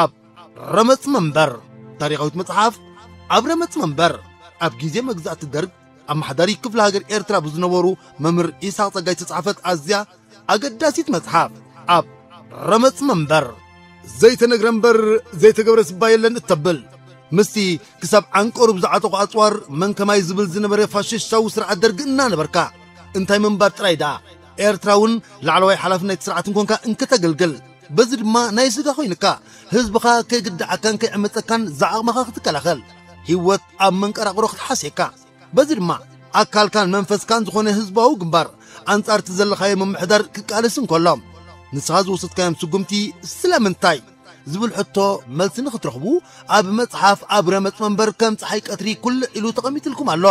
ኣብ ረመጽ መንበር። ታሪኻዊት መጽሓፍ ኣብ ረመጽ መንበር። ኣብ ግዜ መግዛእቲ ደርግ ኣመሓዳሪ ክፍለ ሃገር ኤርትራ ብዝነበሩ መምህር ኢሳቕ ጸጋይ ዝተጻሕፈት ኣዝያ ኣገዳሲት መጽሓፍ ኣብ ረመጽ መንበር። ዘይተነግረ እምበር ዘይተገብረ ስባ የለን እተብል፣ ምስቲ ክሳብ ዓንቀሩ ብዝዓጠቑ ኣጽዋር መን ከማይ ዝብል ዝነበረ ፋሽስታዊ ስርዓት ደርግ እናነበርካ፣ እንታይ ምንባር ጥራይ ደኣ፣ ኤርትራ እውን ላዕለዋይ ሓላፊ ናይቲ ስርዓት እንኮንካ እንክተገልግል፣ በዚ ድማ ናይ ስጋ ኮይንካ፣ ህዝብኻ ከይግድዓካን ከይዕመጸካን ዝዓቕምኻ ክትከላኸል፣ ህይወት ኣብ መንቀራቕሮ ክትሓስየካ፣ በዚ ድማ ኣካልካን መንፈስካን ዝኾነ ህዝባዊ ግንባር ኣንጻር እቲ ዘለኻዮ ምምሕዳር ክቃለስ እንከሎ፣ ንስኻ ዝወሰድካዮም ስጉምቲ ስለምንታይ ዝብል ሕቶ መልሲ ንኽትረኽቡ፣ ኣብ መጽሓፍ ኣብ ረመጽ መንበር ከም ጸሓይ ቀትሪ ኩልዕ ኢሉ ተቐሚጥልኩም ኣሎ።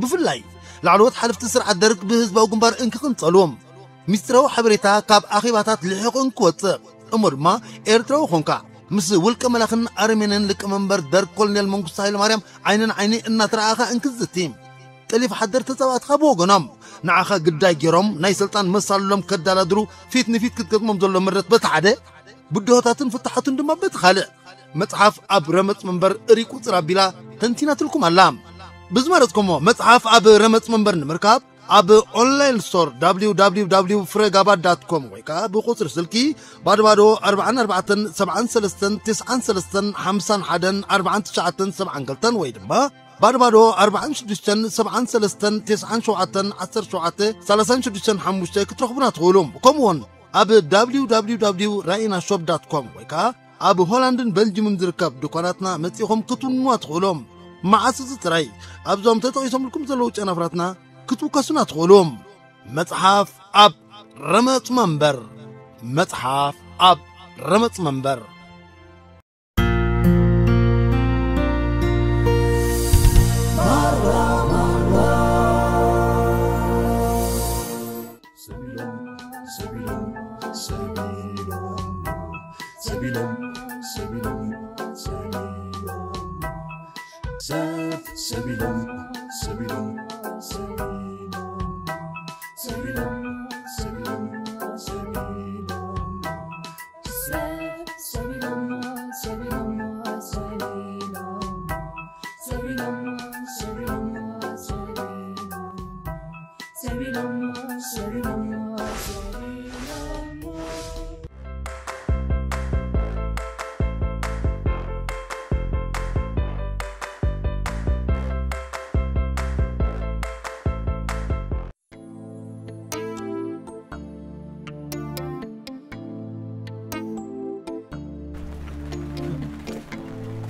ብፍላይ ላዕለዎት ሓለፍቲ ስርዓት ደርግ ብህዝባዊ ግንባር እንክቕንጸሉ፣ ሚስጥራዊ ሓበሬታ ካብ ኣኼባታት ልሒቑ እንክወጽእ፣ እሞ ድማ ኤርትራዊ ኾንካ ምስ ውልቀ መላኽን ኣረሜንን ሊቀመንበር ደርግ ኮሎኔል መንግስቱ ሃይለማርያም ዓይኒ ንዓይኒ እናተረኣኻ እንክትዝቲ፣ ጠሊፍ ሓደር ተጻባእትኻ ብወገኖም ንዓኻ ግዳይ ገይሮም ናይ ስልጣን መሳልሎም ከዳላድሩ ፊት ንፊት ክትገጥሞም ዘሎ ምረት በቲ ሓደ፣ ብድሆታትን ፍታሓቱን ድማ በቲ ካልእ፣ መጽሓፍ ኣብ ረመጽ መንበር እሪ ቁጽር ኣቢላ ተንቲናትልኩም ኣላ። ብዝመረጽኩሞ መጽሓፍ ኣብ ረመጽ መንበር ንምርካብ ኣብ ኦንላይን ስቶር www ፍረጋባ ዳት ኮም ወይ ከኣ ብቁጽሪ ስልኪ ባዶ ባዶ ኣርባዓን ኣርባዕተን ሰብዓን ሰለስተን ትስዓን ሰለስተን ሓምሳን ሓደን ኣርባዓን ትሽዓተን ሰብዓን ክልተን ወይ ድማ ባዶ ባዶ ኣርባዓን ሽዱሽተን ሰብዓን ሰለስተን ትስዓን ሸውዓተን ዓሰርተ ሸውዓተ ሰላሳን ሽዱሽተን ሓሙሽተ ክትረኽቡና ትኽእሉ። ከምኡውን ኣብ www ራኢና ሾፕ ዳት ኮም ወይ ከኣ ኣብ ሆላንድን በልጅምን ዝርከብ ድኳናትና መጺኹም ክትውንዋ ትኽእሉ። መዓስ እዚ ጥራይ፣ ኣብዞም ተጠቒሶምልኩም ዘለዉ ጨናፍራትና ክትውከሱና ትኽእሉ። መጽሓፍ ኣብ ረመጽ መንበር። መጽሓፍ ኣብ ረመጽ መንበር።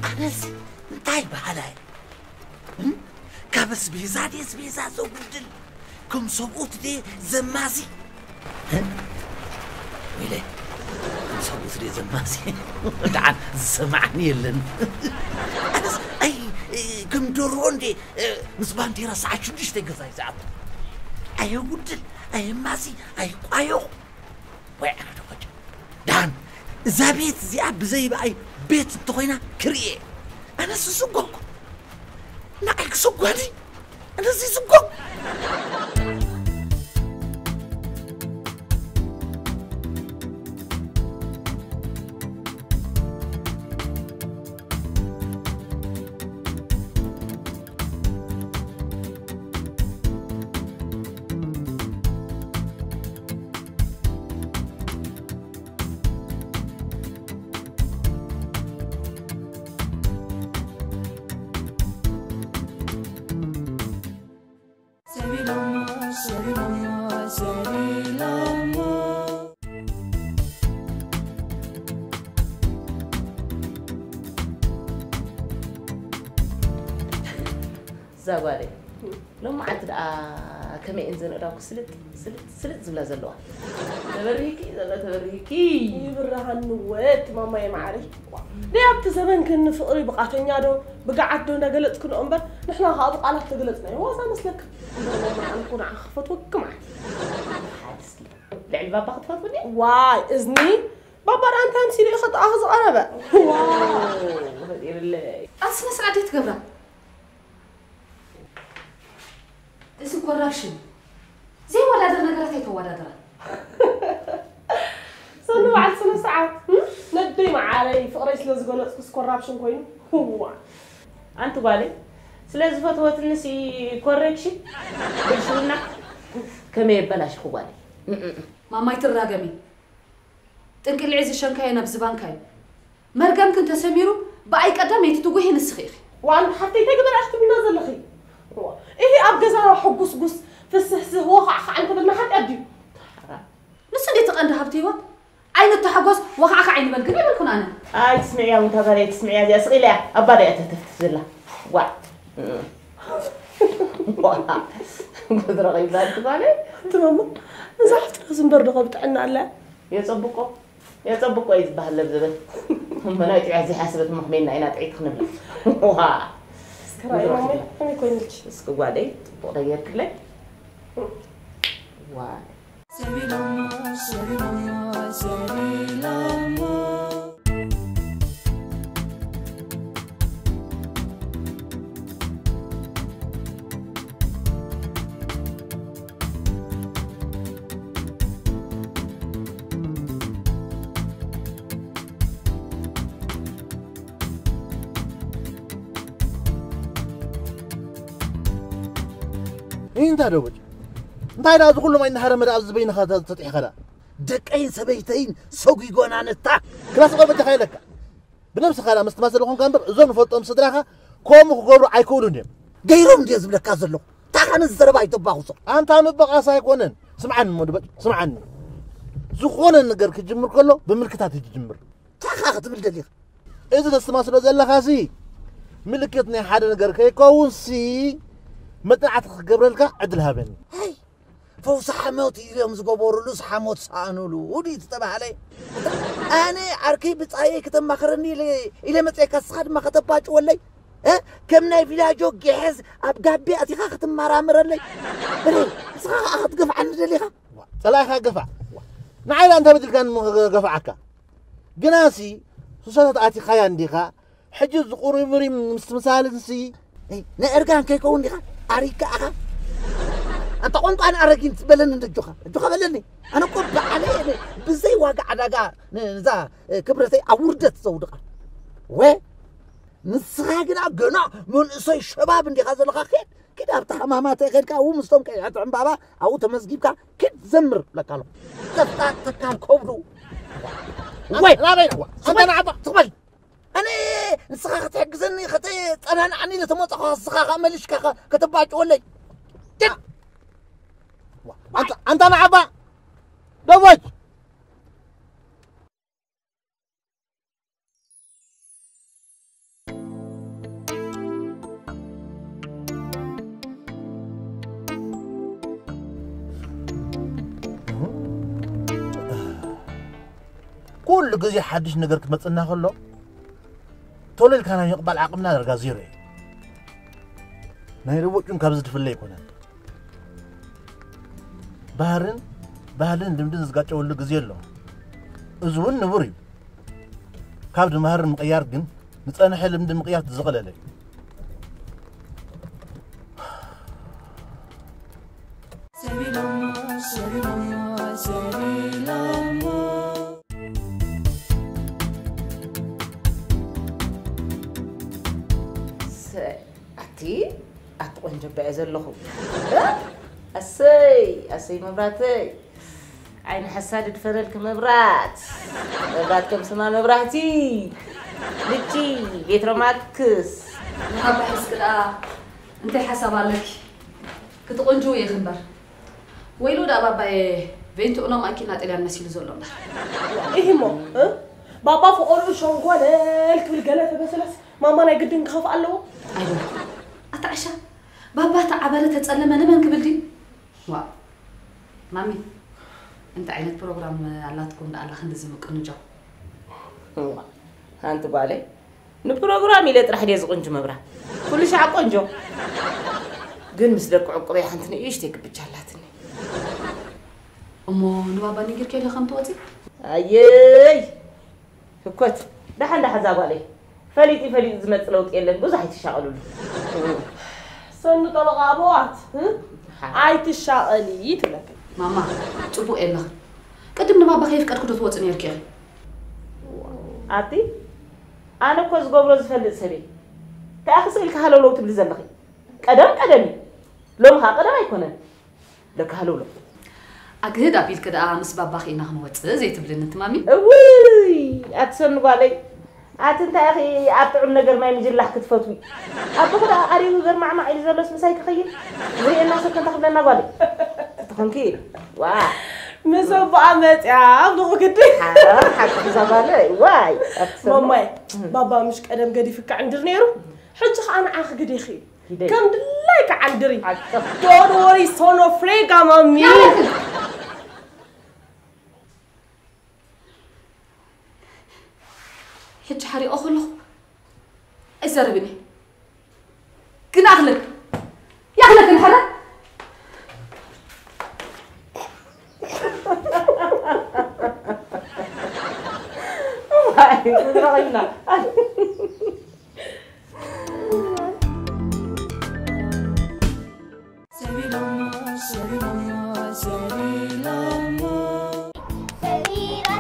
ኣነስ እንታይ በሃላይ? እም? ካብ ኣስቤዛ ድየ ኣስቤዛ ዘጉድል? ከም ሰብኡት ድየ ዘማሲ? እ? ወይለ፣ ከም ሰብኡት ድየ ዘማሲ? ደሓን ዝሰማዕኒ የለን። ኣነስ ኣይ፣ ከም ደርሆ እንዴ፣ እ፣ ምስ ባንዴራ ሰዓት ሽዱሽተ ገዛይ ዝኣቱ። ኣየጉድል፣ ኣየማሲ፣ ኣይቋየኹ። ወይ ዓዶ ወዲ። ዳን፣ እዛ ቤት እዚኣ ብዘይ ብኣይ ቤት እንተኾይና ክርእየ። ኣነስ ዝስጎግ። ንዓይ ክስጎኒ? ኣነስ ዝስጎግ? እዛ ጓለይ ሎማዓንቲ ደኣ ከመይ እየን ዘንእዳውኪ ስልጥ ስልጥ ስልጥ ዝብላ ዘለዋ? ተበሪህኪ ዘሎ ተበሪህኪ። ይብርሃኒ ወት ማማየ ማዓረይ። ደይ ኣብቲ ዘበን ከኒ ፍቕሪ ብቓተኛ ዶ ብግዓት ዶ እንዳገለጽክንኦ እምበር ንሕና ከኣ ብቓላት ተገለጽናዮ ዋዛ መስለካ። እምበር ማማ ኣነ እኮ ንዓኺ ክፈትወኪ መዓት። ሓድስኪ ልዕሊ ባባ ክትፈትውኒ? ዋይ እዝኒ ባባ ደኣ እንታይ ምሲሉ እዩ ከጥኣኺ ዝቐረበ? ዋው ፈጢርለይ። ኣቲ ስነ ስርዓት ደይ ትገብራ? እዚ ኮራፕሽን ዘይወዳደር ነገራት ኣይተወዳደራ። ሰኑ በዓል ስነ ስርዓት፣ እም? ነደይ መዓረይ፣ ፍቕረይ ስለ ዝገለጽኩስ ኮራፕሽን ኮይኑ? ህዋ። ኣንቲ ጓለይ፣ ስለ ዝፈትወትንስ ኮሬክሽን? ብልሽውና ከመይ የበላሽኹ ጓለይ? እም፣ እም፣ እም። ማማይ ትራገሚ። ጥንቅልዒ ዝሸንካዮ ናብ ዝባንካዩ። መርገምክን ተሰሚሩ ብኣይ ቀዳመይቲ ትጉሂ ንስኺ ኢኺ። ዋን ሓፍተይ እንታይ ግበር ኣሽ ትብልና ዘለኺ? እሂ ኣብ ገዛና ሕጉስ ጉስ ፍስህ ስህ ወኻዕ ኻዕ እንተበልና ሓጢኣት ድዩ? ንሱ እንዴት ተቐንዲ ሃብቲ ህይወት? ኣይንተሓጎስ ወኻዕ ኻዕ ኣይንበል ግን ኣይበልኩን ኣነ። ኣይ ትስምዕያ እውን ታጋሪ ኣይትስምዕያ እዚኣ ስቕ ኢላ እያ ኣብ ባዳ እያ ተተፍትፍ ዘላ። ዋ። ዋ። ጉድ ረኺብላ ትባለ። ትመሞ እዛ ሓፍትና ዝንበር ዶ ከብጥዕና ኣላ? የጸብቆ የጸብቆ እዩ ዝበሃል ለብ ዝብል። እሞ ናይ ጥዕያ ዘይሓሰበት እሞ ከመይ ኢልና ኢና ጥዕይቲ ክንብላ? ዋ። እስከ ራእይ ማመይ ከመይ ኮይንልኪ? እስኪ ጓለይ ጽቡቕ ነገር ክለይ። ዋ። ሰቢሎሞ ሰቢሎሞ ሰቢሎሞ። እንታይ ደቦጭ እንታይ ደኣ እዚ ኩሉ ማይ እናሃረመ ደኣ ኣብዚ በይንኻ ተ- ተጢሕኻ ደኣ? ደቀይን ሰበይተይን ሰጒጎና ነታ ክላስ ቆመ ተኻይለካ ብነብስኻ ደኣ መስትማሰል ኾንካ እምበር እዞም ንፈልጦም ስድራኻ ከምኡ ክገብሩ ኣይክእሉን እዮም። ገይሮም እንድየ ዝብለካ ዘለኹ። ታኻ ነዚ ዘረባ ኣይተባኹሶ። ኣንታ ምብቓስ ኣይኮነን። ስምዓኒ እሞ ድበጭ ስምዓኒ። ዝኾነ ነገር ክጅምር ከሎ ብምልክታት እዩ ዝጅምር። ታኻ ክትብል ደሊኻ። እዚ ተስተማስሎ ዘለኻሲ ምልክት ናይ ሓደ ነገር ከይከውንሲ መጽናዕቲ ክገብረልካ ዕድል ሃበኒ። ኣይ ፈውሲ ሓሞት እዮም ዝገበሩሉስ ሓሞት ሰኣኑሉ ድዩ ዝተባህለ? ኣነ ዓርከይ ብጻየይ ከተማኽረኒ ኢለ ኢለ መጽኤካ ንስኻ ድማ ከተባጭወለይ እ? ከም ናይ ቪላጆ ግሕዝ ኣብ ጋቢ ኣቲኻ ክትመራምረለይ እ? ንስኻ ከዓ ክትገፍዓኒ ደሊኻ? ጸላኢኻ ገፋዕ ንዓይ እንታይ በዲልካኒ እሞ ገፋዓካ? ግናሲ ሱሳታት ኣቲኻያ እንዲኻ ሕጂ ዝቑሪምሪም ምስትምሳልንሲ ናይ እርጋን ከይከውን ዲኻ ኣሪካ ኣኻ ኣንታ ቋንቋ ንኣረጊን ትበለኒ እንደ እጆኻ እጆኻ በለኒ ኣነ እኮ በዓለ እየ ብዘይ ዋጋ ዕዳጋ ነዛ ክብረተይ ኣብ ውርደት ዘውድቓ ወ ንስኻ ግና ገና መንእሰይ ሸባብ እንዲኻ ዘለኻ ኬድ ኪድ ኣብታ ሃማማተ ኸድካ ው ምስቶም ቀያሕቲ ዕምባባ ኣብኡ ተመዝጊብካ ኪድ ዘምር ብለካ ኣለኹ ዘፍጣጥካ ከብዱ ወይ ናበይ ትቕበል ኣነ ንስኻ ክትሕግዘኒ ከተጠናንዓኒ ኢለ ተመጻኹ ንስኻ ኸኣ መሊሽካ ከተባጭወለይ ኣንታ ንዓባ ደቦች ኩሉ ግዜ ሓድሽ ነገር ክትመጽና ከሎ ቶሎ ኢልካ ናይ ምቕባል ዓቕምና ዳርጋ ዜሮ እዩ። ናይ ርቡዕ ጁን ካብዚ ትፍለ ኣይኮነን። ባህርን ባህልን ልምድን ዝጋጨወሉ ግዜ ኣሎ። እዚ እውን ንቡር እዩ። ካብ ድማህር ምቕያር ግን ንጸንሐ ልምዲ ምቕያር ዝቐለለ እዩ። ሰቢሎሞ ሰቢሎሞ ሰቢሎሞ ኣቲ ኣቲ ቆንጆ በዐ ዘለኹ ኣሰይ ኣሰይ መብራተይ ዓይኒ ሓሳድ ድፈነልኪ መብራት መብራት ከም ስማ መብራህቲ ልቺ ቤትሮማክስ ንኻባ ሕስክ ደኣ እንታይ ሓሳብ ኣለኪ ክትቆንጅው ኢኺ እምበር ወይሉ ደኣ ባባየ ቬንትኡኖም ኣኪና ጥልያን መሲሉ ዘሎ እምበር ኢሂሞ ባባ ፍቆርኡ ሸንኮለል ክብል ገለ ተበሰለስ ማማ ናይ ግድን ክኸፍእ ኣለዎ ኣይበልኩ ኣታ ዕሻ ባባ ተዓበረ ተጸለመ ንመን ክብል ድዩ ዋ ማሚ እንታይ ዓይነት ፕሮግራም ኣላትኩም ደኣ ኣላ ክንድዚ ምቅንጆ ሓንቲ ጓለይ ንፕሮግራም ኢለ ጥራሕ ድየ ዝቕንጁ መብራት ኩሉ ሻዕ ቆንጆ ግን ምስ ደቂ ዕቁበይ ሓንቲ ንእሽተይ ክብቻ ኣላትኒ እሞ ንባባ ነጊርክዮ ዶ ከም ትወፂ ኣየይ ህኮት ደሓን ደሓን እዛ ጓለይ ፈሊጢ ፈሊጢ ዝመፅ ለውጢ የለን ብዙሕ ኣይትሻቐሉሉ ሰኑ ጠበቓ ኣበዋት ኣይትሻቐሊ ትብለክን ማማ ፅቡቕ የለኽን ቅድም ንባባ ከየፍቀድኩ ዶ ትወፂ ነይርኪ ኢኺ? ኣቲ ኣነ እኮ ዝገብሮ ዝፈልጥ ሰብ እየ። እንታይ ኢኺ ስኢልካ ሃለውለው ትብሊ ዘለኺ? ቀደም ቀደም እዩ። ሎሚ ከዓ ቀደም ኣይኮነን። ለካ ሃለውለው። ኣግህድ ኣቢልኪ ደኣ ምስ ባባኺ ኢና ክንወፅእ ዘይትብልኒ ትማሚ? እውይ ኣቲ ሰኒ ጓለይ፣ ኣቲ እንታይ ኢኺ ኣብ ጥዑም ነገር ማይ ምጅላሕ ክትፈትዊ? ኣቦኺ ደኣ ዓሪሩ ገርማዕማዕ ኢሉ ዘሎስ ምሳይ ክኸይድ ዝርእየና ሰብ ከንታ ክብለና ጓለይ ትኾንኪ? ዋ ምስ ኣቦኣ መፅያ ኣብልኹ ግዲ። ሓራር ሓቂ እዛ ጓለይ ዋይ ኣቲ ሰኒ። ማማይ፣ ባባ ምሽ ቀደም ገዲፍካ ዕንድር ነይሩ፣ ሕጂ ከዓ ንዓኺ ግዲኺ እዩ። ኪደይ። ከም ድላይካ ዓንድሪ። ሓቂ። Don't worry son of Rega ማሚ። ሕጂ ሓሪቆ ከለኹ ኣይዛረብን እየ። ግን ኣኽለክ ያኽለክ ንሕረ ሰቢራ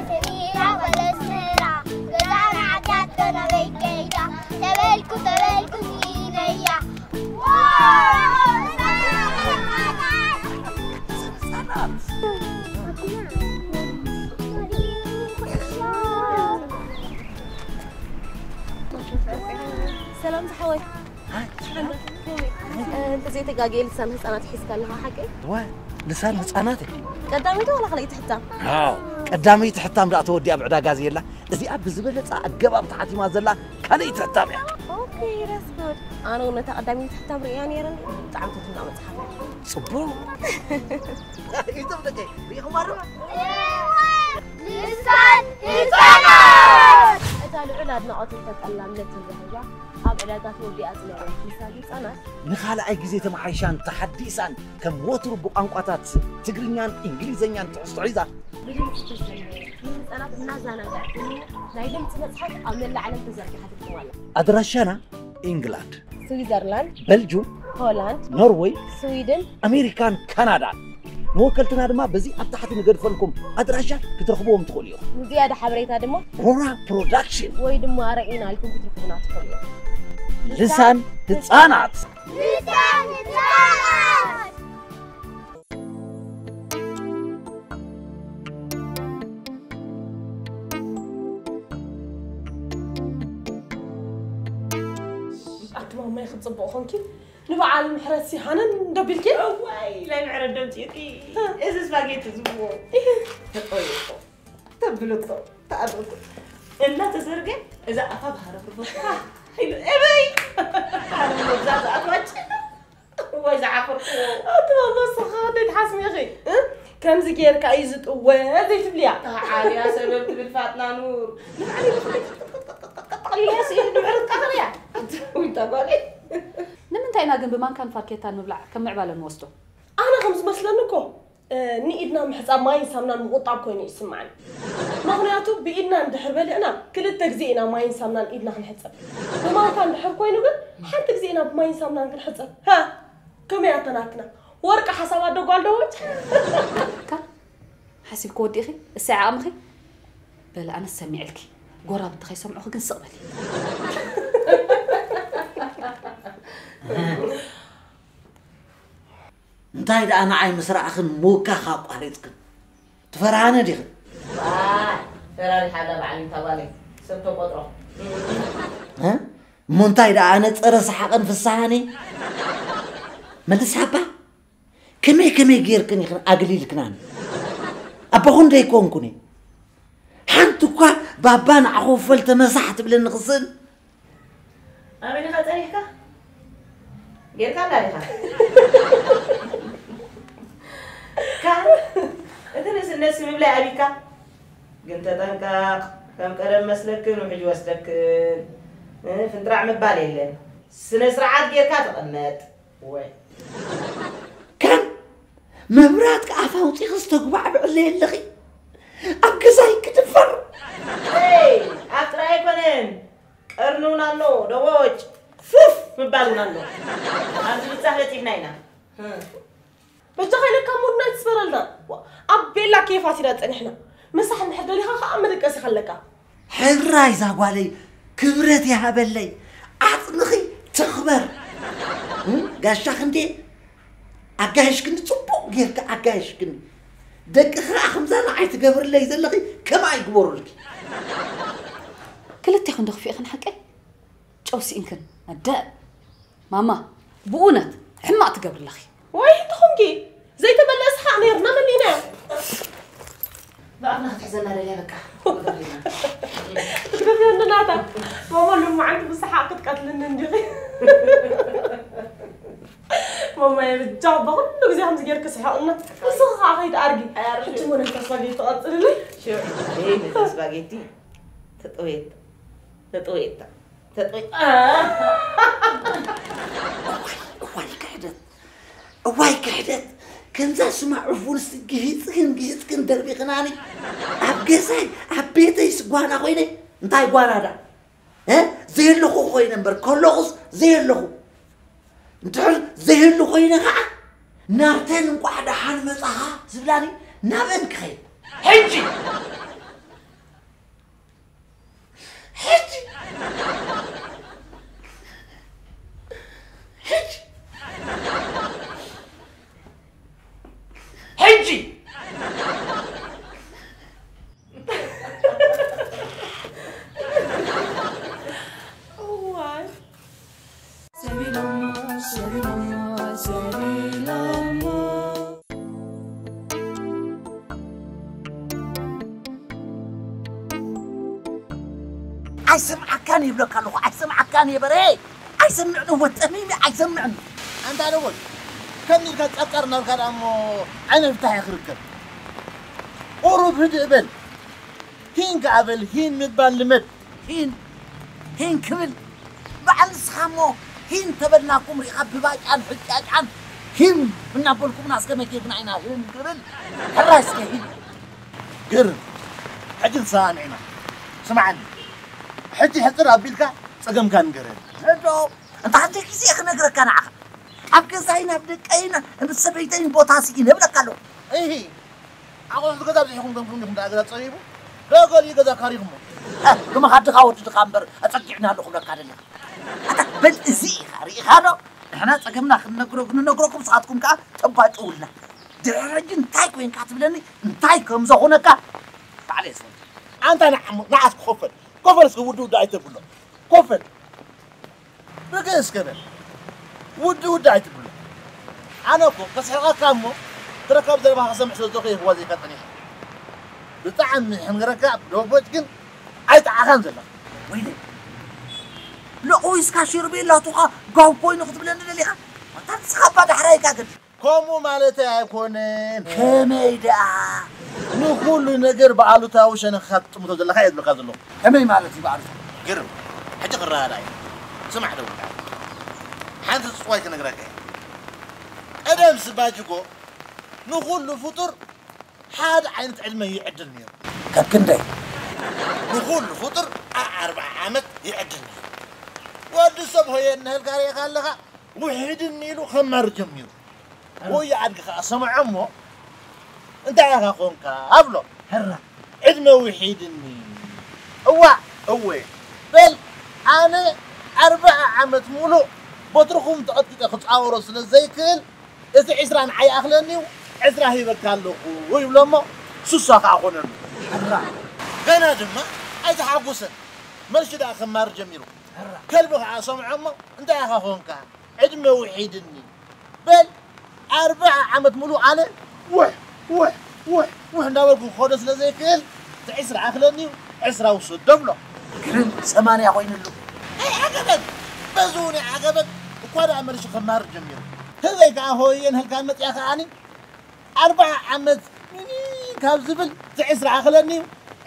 ሰቢራ ወለስራ ገዛና ዓዳት ከናበይ ከይዳ ተበልኩ ተበልኩ ኢለያ። ሰላም ዝሓወይ። እንተዘይተጋግየ ልሳን ህፃናት ሒዝካ ኣለኻ ሓቀይ? እዋ ልሳን ህፃናት እየ። ቀዳመይቲ ዋላ ካልኣይቲ ሕታም? ኣዎ ቀዳመይቲ ሕታም ደኣ ተወዲኣ ኣብ ዕዳጋ ዘየላ እዚኣ ብዝበለፃ ኣገባብ ተሓቲማ ዘላ ካልኣይቲ ሕታም እያ። ኦኬ that's good። ኣነ እውን ነታ ቀዳመይቲ ሕታም ርእያ ነይረኒ ብጣዕሚ ትትና መፅሓፍ እያ። ፅቡቅ። እዞም ደቀይ ርኢኹማ ዶ? ልሳን ህፃናት! እታ ልዑል ኣድናቖትን ተጠላብነትን ረኺባ ኣብ ዕዳጋ ተወዲኣ ዝነበረት ልሳን ህፃናት ንኻልኣይ ግዜ ተመሓይሻን ተሓዲሳን ከም ወትሩ ብቋንቋታት ትግርኛን እንግሊዘኛን ትሕዝቶ ሒዛ ብድምፂ ተሰነየ ንህፃናት እናዘናግዐት ናይ ድምፂ መፅሓፍ ኣብ መላእ ዓለም ተዘርጊሓ ትርከብ ኣላ። ኣድራሻና ኢንግላንድ፣ ስዊዘርላንድ፣ በልጁም፣ ሆላንድ፣ ኖርወይ፣ ስዊድን ኣሜሪካን ካናዳን ንወከልትና ድማ በዚ ኣብ ታሕቲ ንገድፈልኩም ኣድራሻ ክትረኽብዎም ትኽእሉ ኢኹም። ንዝያዳ ሓበሬታ ድማ ሮራ ፕሮዳክሽን ወይ ድማ ርኢና ኢልኩም ክትረኽቡና ትኽእሉ ኢኹም። ልሳን ህፃናት። ልሳን ህፃናት። ኣቲ ማማይ ክትፅብቕ ኾንኪ ንበዓል ምሕረት ሲሃነን ደቢልኪ? እዋይ ናይ ምሕረት ደምፂእኪ። እዚ ስፓጌቲ ዝብዎ ተቆይቆ ተብልጦ ተኣበቁ እናተዘርገ እዛ ኣፋ ባህረ ፍርቦ ኢሉ እበይ ኣረ መብዛ ዝኣትዋጭ ወይ ዝዓፈርኩዎ ኣቲ ማማ ንስኻ ከ ደይ ትሓስሚ ኢኺ? እ? ከምዚ ጌርካ እዩ ዝጥወ ዘይትብልያ? ተዓልያ ሰበብ ትብል ፋጥና ኑር ንባዕለይ ብኽልተ ጠቕሊለ ስኢሉ ንብዕርት ቀኽልያ። ኣቲ ውይታ ጓለይ። ንምንታይ ኢና ግን ብማንካን ፋርኬታን ምብላዕ ከም ምዕባለ ንወስዶ? ኣነ ከም ዝመስለኒ እኮ ንኢድና ምሕጻብ ማይን ሳምናን ምቑጣብ ኮይኑ እዩ ዝስምዓኒ። ምኽንያቱ ብኢድና እንድሕር በሊዕና ክልተ ግዜ ኢና ማይን ሳምናን ኢድና ክንሕጸብ። ብማንካ እንድሕር ኮይኑ ግን ሓንቲ ግዜ ኢና ብማይን ሳምናን ክንሕጸብ። ሃ ከመይ ኣተናትና ወርቂ ሓሳብ ኣዶ ጓል ደወጭ። እካ ሓሲብኪ ወዲእኺ እሰይ ዓቕምኺ። በሊ ኣነስ ሰሚዐልኪ ጎራብቲ ከይሰምዑኺ ግን ስቕ በሊ። እንታይ ደኣ ንዓይ ምስ ረኣኽን ምውካኽ ኣቋሪጽክን? ትፈርሃነ ዲኽን? ዋይ ፈራሪሓ ኣላ ባዕለይ እታ ጓለይ ሰብ ተቆጥሮ። እ? እሞ እንታይ ደኣ ኣነ ጸረ ሰሓቕን ፍስሃን እየ? መልስ ሓባ ከመይ ከመይ ጌርክን ኢኽን ኣግሊልክናን? ኣቦኹን ደይኮንኩን እየ። ሓንቲ እኳ ባባ ንዓኹ ፈል ተመሳሕ ትብለኒ ክስእን ኣበይ ዲኻ ጸኒሕካ? ጌርካ ኣላ ዲኻ? ካን እቲ ንእስነት ስምብላይ ኣቢካ ግን ተጠንቀቕ ከም ቀደም መስለክን ውሕጅ ወስደክን እ፣ ፍንጥራዕ ምባል የለን ስነ ስርዓት ጌርካ ተቐመጥ ወይ ከም መብራት ከኣፍ ኣውፂኺ ዝተጉባዕብዕለ የለኺ ኣብ ገዛይ ክድፈር ይ ኣብ ጥራይ ኣይኮነን ቀርኒ እውን ኣሎ ደቦጭ ፉፍ ምባል እውን ኣሎ ኣብዚ ብፃሕ በፂሕና ኢና በጃኻ ኢለካ ሙድና ኣይትስበረልና ኣብ ቤላ ኬፍ ኣሲና ፀኒሕና ምሳሕ እንድሕር ደሊኻ ከዓ መደቀሲ ከለካ። ሕራይ ዛጓለይ ክብረት ይሃበለይ፣ ዓፅምኺ ትኽበር። እም፣ ጋሻ ክንዴ ኣጋይሽክኒ፣ ፅቡቕ ጌርካ ኣጋይሽክኒ። ደቂ ከዓ ከምዛ ንዓይ ትገብርለይ ዘለኺ ከምኣ ይግበሩልኪ። ክልቴኹም ዶ ክፍኢኽን ሓቀይ? ጨው ስኢንክን ኣደ። ማማ፣ ብእውነት ሕማቕ ትገብሪ ኣለኺ። ወይ ሕትኹምኪ ዘይተበልዐ ሰሓቕ ነይርና መሊእናዮ። ብኣፍና ክትሕዘና ደልያ በቃ። ክትገፍዮኒ ናታ። ማማ ሎማዓንቲ ብሰሓቕ ክትቀትልኒ እንዲኺ። ማማየ ብጃ በኩሉ ግዜ ከምዚ ጌርኪ ስሕቕና። ንስኺ ከዓ ከይትኣርጊ። ሕጂ እሞ ነቲ ስፓጌቲ ትቐጽልለይ? ሽዑ ደይ ነዛ ስፓጌቲ ተጠወየታ። ተጠወየታ። ተጠወየ እዋይ ክሕደት፣ እዋይ ክሕደት። ከምዛ ስማ ዕፉንስ ግሂፅክን ግሂፅክን ደርቢኽናኒ። ኣብ ገዛይ ኣብ ቤተይስ ጓና ኮይነ እንታይ ጓና ዳ? እ? ዘየለኹ ኮይነ እምበር ከለኹስ ዘየለኹ። እንድሕር ዘየሉ ኮይነ ከዓ ናብተን እንቋዕ ደሓን መፃኻ ዝብላኒ ናብአን ክኸይድ። ሕጂ ሕጂ ሕጂ ሕጂ እዋይ ኣይሰምዓካን ይብለካ ኣለኹ፣ ኣይሰምዓካን እየ በሬ። ኣይሰምዕን እወ ጠሚሚ ኣይሰምዕን። ኣንታ ደወል ከም ኢልካ ጸርጸር እናበልካ ደኣ እሞ ዓይነ ፍታሕ ክርከብ። ቁሩብ ህድእ በል። ሂን ከኣ በል፣ ሂን ምባል ልመድ። ሂን ሂን ክብል በዓል ንስኻ እሞ ሂን ተበልናኩም ሪኻ ብባጫን ሕጫጫን ሂን እናበልኩምና እስከ መቼ ግና ኢና ሂን ክብል? ሕራይ እስከ ሂን። ግርም። ሕጂ ተሰማሚዕና። ስምዓኒ። ሕጂ ሕጽር ኣቢልካ ጸገምካ ንገረኒ። ሕዶ እንተ ሓንቲ ግዜ ክነግረካ ንዓኻ። ኣብ ገዛይን ኣብ ደቀይን ምስ ሰበይተይን ቦታ ስኢነ እብለካ ኣለኹ። እሂ። ኣቑሑት ገዛ ኣብዚሕኩም ኮንኩም ዲኹም ደኣ ገዛ ጸቢቡ? ዶ ገሊኡ ገዛ ካሪኹሞ? እ፣ ግመ ካድኻ ወዲ ድኻ እምበር ኣጸጊዕና ኣለኹ እብለካ ደለኻ። ኣታ በል እዚ ኢኻ ርኢኻ ዶ? ንሕና ጸገምና ክንነግሮ ክንነግረኩም ንስኻትኩም ከኣ ተባጭውልና። ድሕሪ ሕጂ እንታይ ኮይንካ ትብለኒ እንታይ ከም ዘኹነካ ባዕለይ እየ ዝፈልጦ። ኣንታ ንዓሞ ንዓስ ክኸፈል ኮፈል እስከ ውዲ ውዲ ኣይተብሎ ኮፈል ርግእ እስከ በል ውዲ ውዲ ኣይትብሎ። ኣነ እኮ ከስሕቐካ እሞ ትረካብ ዘረባ ከሰምዕ ስለ ዝደኸ ይህዋ ዘይካ ጸኒሐ። ብጣዕሚ ሕንገረካ ዶቦጭ ግን ኣይጠዓኻን ዘለኻ። ወይለይ ሎቕ ወይስካ ሽርቤላ ቱኻ ጋው ኮይኑ ክትብለኒ ደሊኻ? ኣታ ንስኻ እባ ዳሕራይ ኢካ ገድል። ከምኡ ማለተይ ኣይኮነን። ከመይ ደኣ? ንኹሉ ነገር ብኣሉታዊ ሸነኽካ ትጥምቶ ዘለኻ እየ ዝብለካ ዘለኹ። ከመይ ማለት እዩ ብኣሉታዊ? ግርም። ሕጂ ክረዳዳእ እዩ። ስማዕ ደው ኢልካ። ሓንቲ ጽዋይ ክነግረካ እየ። ቀደም ስባጅጎ ንኹሉ ፍጡር ሓደ ዓይነት ዕድመ ይዕድል ነይሩ። ካብ ክንደይ? ንኹሉ ፍጡር ኣርብዓ ዓመት ይዕድል ነይሩ። ወዲ ሰብ ሆየ እናሃልካ ርኢኻ ኣለኻ። ውሒድኒ ኢሉ ከማር ጀሚሩ። ወዮ ኣድጊ ኸዓ ሰምዖ እሞ እንታይ ኢኻ ኾንካ ኣብሎ። ሕራ። ዕድመ ውሒድኒ። እዋእ እወ በል ኣነ ኣርብዓ ዓመት ሙሉእ በትርኹም ተቐጥቂጠ ክፃወሮ ስለ ዘይክእል እቲ ዕስራ ንዓይ ይኣኽለኒ እዩ ዕስራ ሂበካ ኣለኹ ይብሎ እሞ ስሳ ኸዓ ኾነሉ። ሕራ። ገና ድማ ኣይተሓጎሰን መልሱ ደኣ ከማር ጀሚሩ። ከልቢ ኸዓ ሰምዖ እሞ እንታይ ኢኻ ኾንካ ዕድመ ውሒድኒ በል ኣርብዓ ዓመት ሙሉእ ኣነ ውሕ ውሕ ውሕ ውሕ እንዳበልኩ ክኸዶ ስለ ዘይክእል እቲ ዕስራ ኣኽለኒ እዩ ዕስራ ውሰዶ ብሎ። ግርም ሰማንያ ኮይኑሉ። ኣይዓገበን በዚ እውን ኣይዓገበን እኳ ደኣ መልሱ ከማር ጀሚሩ። ህበይ ከኣ ሆየ ንህልካ መፅያ ከኣኒ ኣርብዓ ዓመት ሚኒ ካብ ዝብል እቲ ዕስራ ኣኽለኒ እዩ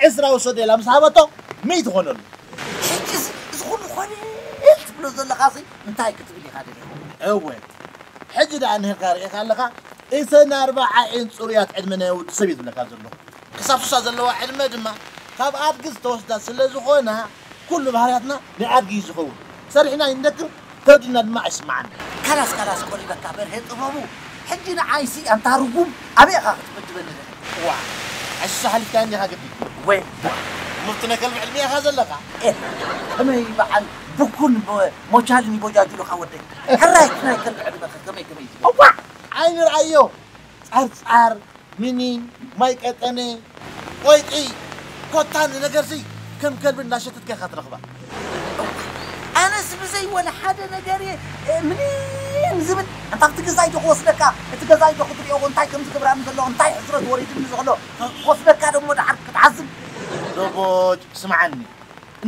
ዕስራ ውሰዶ ኢላ ምስ ሃበቶ ሚእቲ ኮነሉ። ሕጂ እዚ ኩሉ ኮነ ትብሎ ዘለኻሲ እንታይ ክትብል ኢኻ ደሊኻ? እወ ሕጂ ደኣ ንህልካ ርኢኻ ኣለኻ እተን ኣርብዓ እየን ፅሩያት ዕድመ ናይ ወዲ ሰብ እዩ ዝብለካ ዘለኹ። ክሳብ ሱሳ ዘለዋ ዕድመ ድማ ካብ ኣድጊ ዝተወስዳ ስለ ዝኾና ኩሉ ባህርያትና ናይ ኣድጊ እዩ ዝኸውን። ሰሪሕና ይንደክር ተወዲና ድማ ኣይስማዓና። ካላስ ካላስ ቆሪበካ በርሄ ጥበቡ። ሕጂ ንዓይሲ ኣንታ ርጉም ኣበይ ኢኻ ክትምድበኒ ደሊኻ? ዋ ኣሽሻ ሓሊፍካያ እንዲኻ ግዲ። ወይ ምፍቲ ናይ ከልቢ ዕድሜ ኢኻ ዘለኻ። ከመይ በዓል ብኩን ሞቻልን ይቦጃጅሉኻ ወደይ። ሕራይ ናይ ከልቢ ዕድመኻ ከመይ ከመይ እዩ? እዋ ዓይኒ ርኣዮ። ጻርጻር፣ ምኒን፣ ማይ ቀጠነ፣ ቆይቂ፣ ኮታን ነገርሲ ከም ከልቢ እናሸተትካ ኢኻ ትረኽባ። ኣነስ ብዘይ ወላ ሓደ ነገር እየ ምኒን ዝብል። ኣንታ ኣብቲ ገዛይ ዶ ክወስደካ፣ እቲ ገዛይ ዶ ክትሪኦ እንታይ ከም ዝገብራኒ ዘሎ፣ እንታይ ሕስረት ወሪድኒ ዘሎ ክወስደካ ደሞ ደሓር ክትዓዝብ። ዶቦጭ ስምዓኒ፣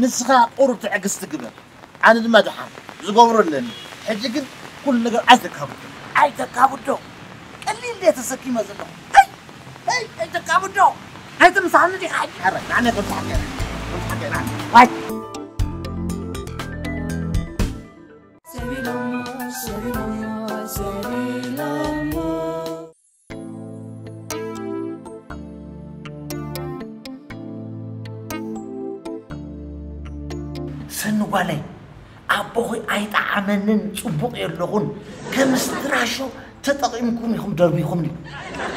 ንስኻ ቁሩብ ትዕግስቲ ግበር፣ ኣነ ድማ ደሓር ዝገብሮ ኣለኒ። ሕጂ ግን ኩሉ ነገር ኣይተካብዶ። ኣይተካብዶ። ቀሊል ድየ ተሰኪመ ዘለኹ። ኣይ ኣይ ኣይተካብዶ። ኣይትምሳኒ ዲኻ ሕጂ? ኣረ ናነ ከምሳሐ ናነ ዋይ ሰኒ ጓለይ ኣቦኺ ኣይጠዓመንን ጽቡቕ የለኹን ከም ስትራሾ ተጠቒምኩም ኢኹም ደርቢኹምኒ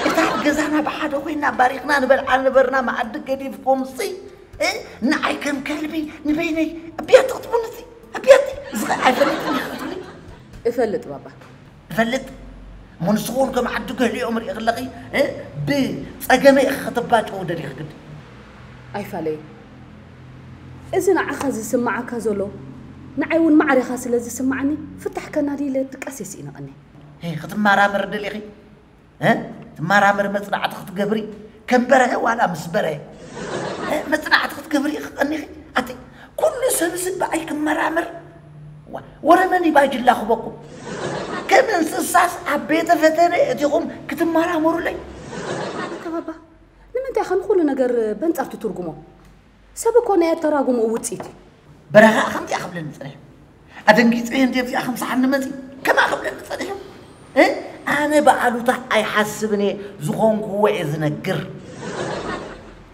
እታ ገዛና ብሓደ ኮይና ባሪኽና ንበልዓ ነበርና መኣዲ ገዲፍኩም ሲ ንዓይ ከም ከልቢ ንበይነይ ኣቢያት ክትቡኒ ሲ ኣቢያት እዚ ኣይፈልጥን ክትብሊ እፈልጥ ባባ እፈልጥ እሞ ንስኹን ከም ዓዲ ገሊኦም ርኢ ክለኺ ብፀገመ ኢኺ ክትባጭው ደሊኺ ግዲ ኣይፋለይ እዚ ንዓኻ ዝስምዓካ ዘሎ ንዓይ እውን ማዕሬኻ ስለ ዝስምዓኒ ፍታሕ ከናዲ ኢለ ድቃስ የስኢነቐኒ ክትመራመር ደሊኺ ትመራመር መፅናዕቲ ክትገብሪ ከም በረሀ ዋላ ምስ በረሀ መፅናዕቲ ክትገብሪ ክቐኒኺ ኣቲ ኩሉ ሰብሲ ብኣይ ክመራመር ወረ መን ይባጅላ ክበኩም ከም እንስሳስ ኣብ ቤተ ፈተነ እቲኹም ክትመራመሩለይ ኣታ ባባ ንምንታይ ኸ ንኹሉ ነገር በንጻር ትትርጉሞ ሰብ እኮ ናይ ኣተራጉምኡ ውፅኢት እዩ በረኻ ከምዚኣ ክብለኒ ፀኒሑ ኣደንጊፀ እንዲ ኣብዚኣ ከምሰሓኒ መፂ ከማ ክብለኒ ፀኒሑ ኣነ ብኣሉታ ኣይሓስብን እየ ዝኾንኩዎ እየ ዝነግር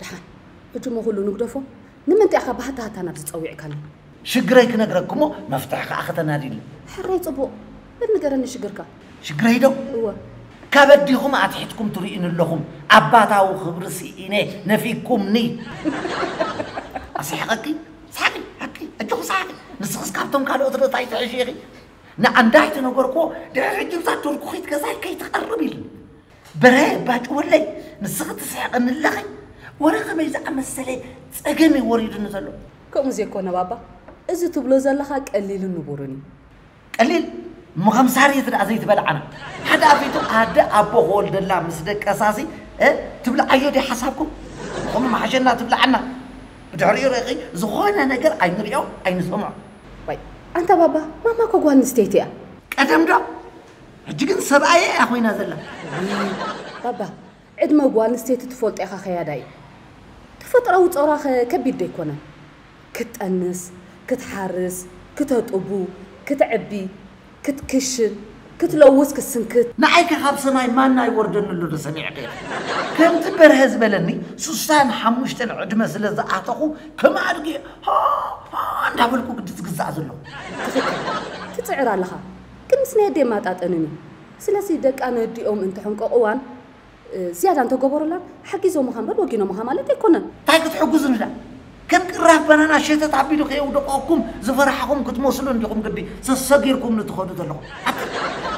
ድሓን ሕጂ ሞ ኩሉ ንግደፎ ንምንታይ ኢኻ ብሃታሃታ ናብዚ ፀዊዕካኒ ሽግረይ ክነግረክሞ መፍትሒ ከዓ ከተናዲሉ ሕራይ ፅቡቕ በል ንገረኒ ሽግርካ ሽግረይ ዶ እወ ካብ ኣዲኹም ኣትሒትኩም ትርእዩኒ ኣለኹም ኣባታዊ ክብሪ ስኢነ ነፊግኩምኒ ኣስሕቐኪ ሳቂ ሓቂ ኣጆኹ ሳቂ ንስኽስ ካብቶም ካልኦት ርእታ ኣይትሕሽ ኢኺ ንኣንዳይ ተነገርክዎ ድሕሪ ሕጂ ብዛ ቱርኩኺት ገዛይ ከይትቐርብ ኢልኒ በረ ባጭወለይ ንስኺ ትስሕቕኒ ኣለኺ ወረ ከመይ ዝኣመሰለ ፀገም እዩ ወሪዱኒ ዘሎ ከምኡ ዘይኮነ ባባ እዚ ትብሎ ዘለኻ ቀሊልን ንቡርን እዩ ቀሊል እሞ ከም ሳርየት ደኣ ዘይትበልዓና ሓደ ኣፊቱ ኣደ ኣቦ ክወልደላ ምስ ደቀሳሲ ትብልዓዮ ድዩ ሓሳብኩም ንኹም መሓሸና ትብልዓና ብድሕሪኡ ርኢኺ ዝኾነ ነገር ኣይንሪኦ ኣይንሰምዖ ወይ ኣንታ ባባ ማማ እኮ ጓል ኣንስተይቲ እያ ቀደም ዶ ሕጂ ግን ሰብኣየ እያ ኮይና ዘላ ባባ ዕድመ ጓል ኣንስተይቲ ትፈልጦ ኢኻ ከያዳ እዩ ተፈጥራዊ ጾራ ከ ከቢድ ዶ ኣይኮነን ክትጠንስ፣ ክትሓርስ፣ ክተጥቡ፣ ክትዕቢ፣ ክትክሽን፣ ክትለውስ፣ ክትስንክት። ንዓይ ከ ካብ ሰማይ ማና ይወርደኒ ኣሎ ዶ ሰሚዕኺ ኢኺ? ከምቲ በርሀ ዝበለኒ ሱሳን ሓሙሽተን ዕድመ ስለ ዝኣተኹ ከም ኣድጊ ሃ ሃ እንዳበልኩ ግዲ ዝግዛእ ዘለኹ። ትኽክል ትጽዕር ኣለኻ ግን ምስ ናይ ኣደ የማጣጥንን እዩ። ስለዚ ደቃ ነዲኦም እንትሕንቀቑዋን ዝያዳ እንተገበሩላን ሓጊዞምኻ እምበር ወጊኖምኻ ማለት ኣይኮነን። እንታይ ክትሕግዙኒ ዳ? ከም ቅራፍ በናና ሸተት ኣቢሉ ከየውደቐኩም ዝፈራሕኹም ክትመስሉ እንዲኹም ግዲ ሰሰጊርኩምኒ ትኸዱ ዘለኹም። ኣቲ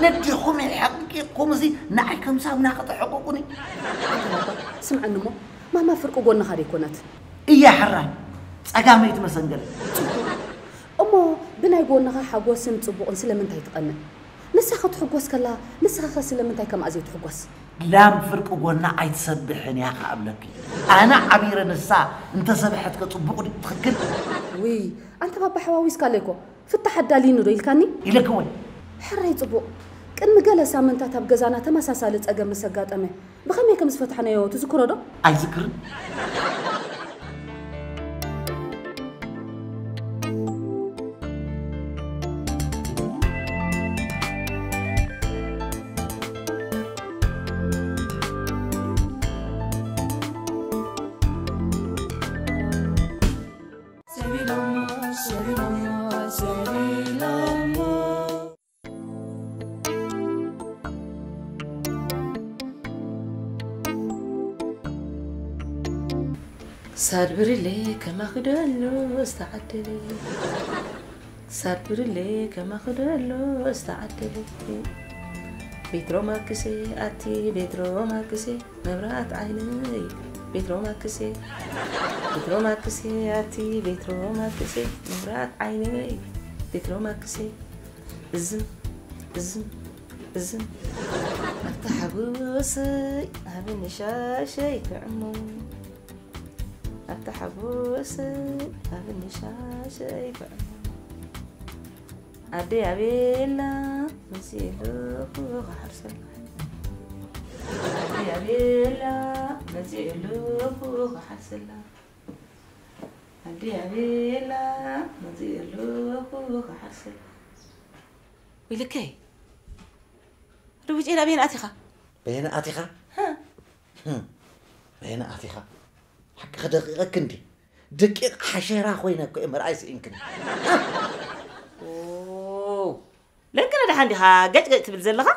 ነዲኹም የሕቂቕኩም እዚ ንዓይ ከም ሳሙና ከተሕቅቁኒ። ስምዐኒ እሞ ማማ ፍርቂ ጎንኻ ደይኮነት? እያ ሕራይ ጸጋመይቲ መሰንገል። እሞ ብናይ ጎንኻ ሓጎስን ጽቡቕን ስለምንታይ ትቐንእ? ንሳ ክትሕጎስ ከላ ንስኻ ኸ ስለምንታይ ከምኣ ዘይትሕጎስ? ላም ፍርቂ ጎና ኣይትሰብሕን እያ ከኣብለኪ ኣነ ዓቢረ ንሳ እንተሰብሐትከ ጽቡቕ ድዩ ትኽክል ውይ ኣንተ ባባ ሓዋዊስካለይ እኮ ፍታሕ ኣዳልይኒ ዶ ኢልካኒ ኢለኪ ወይ ሕራይ ጽቡቕ ቅድሚ ገለ ሳምንታት ኣብ ገዛና ተመሳሳሊ ጸገም ምስ ኣጋጠመ ብኸመይ ከም ዝፈታሕናዮ ትዝክሮ ዶ ኣይዝክርን ሳድ ብርሌ ከማኺ ዶ ኣሎ ዝተዓደለ? ሳድ ብርሌ ከማኺ ዶ ኣሎ ዝተዓደለ? ቤትሮ ማክሴ ኣቲ ቤትሮ ማክሴ መብራት ዓይነይ ቤትሮ ማክሴ ቤትሮ ማክሴ ኣቲ ቤትሮ ማክሴ መብራት ዓይነይ ቤትሮ ማክሴ እዝም እዝም እዝም ኣብታ ሓጎሰይ ኣብ ንሻሸይ ክዕሞ ኣብታ ሓጎሰይ ኣብ ንሻሸይ ክዕሞ ኣደይ ኣቤላ መጺኡ ኣለኹ ክሓርሰላ ኣደይ ኣቤላ መጺኡ ኣለኹ ክሓርሰላ ኣደይ ኣቤላ መጺኡ ኣለኹ ክሓርሰላ። ወይልከይ ርቡጭ ናበየን ኣቲኻ? በየን ኣቲኻ? በየን ኣቲኻ? ሓቂ ክደቂቐኪ እንዲ ደቂቕ ሓሸራ ኮይነ እኮ እየ ምርኣይ ስኢንክኒ። ለንቅነ ደሓን ዲኻ ገጭ ገጭ ትብል ዘለኻ?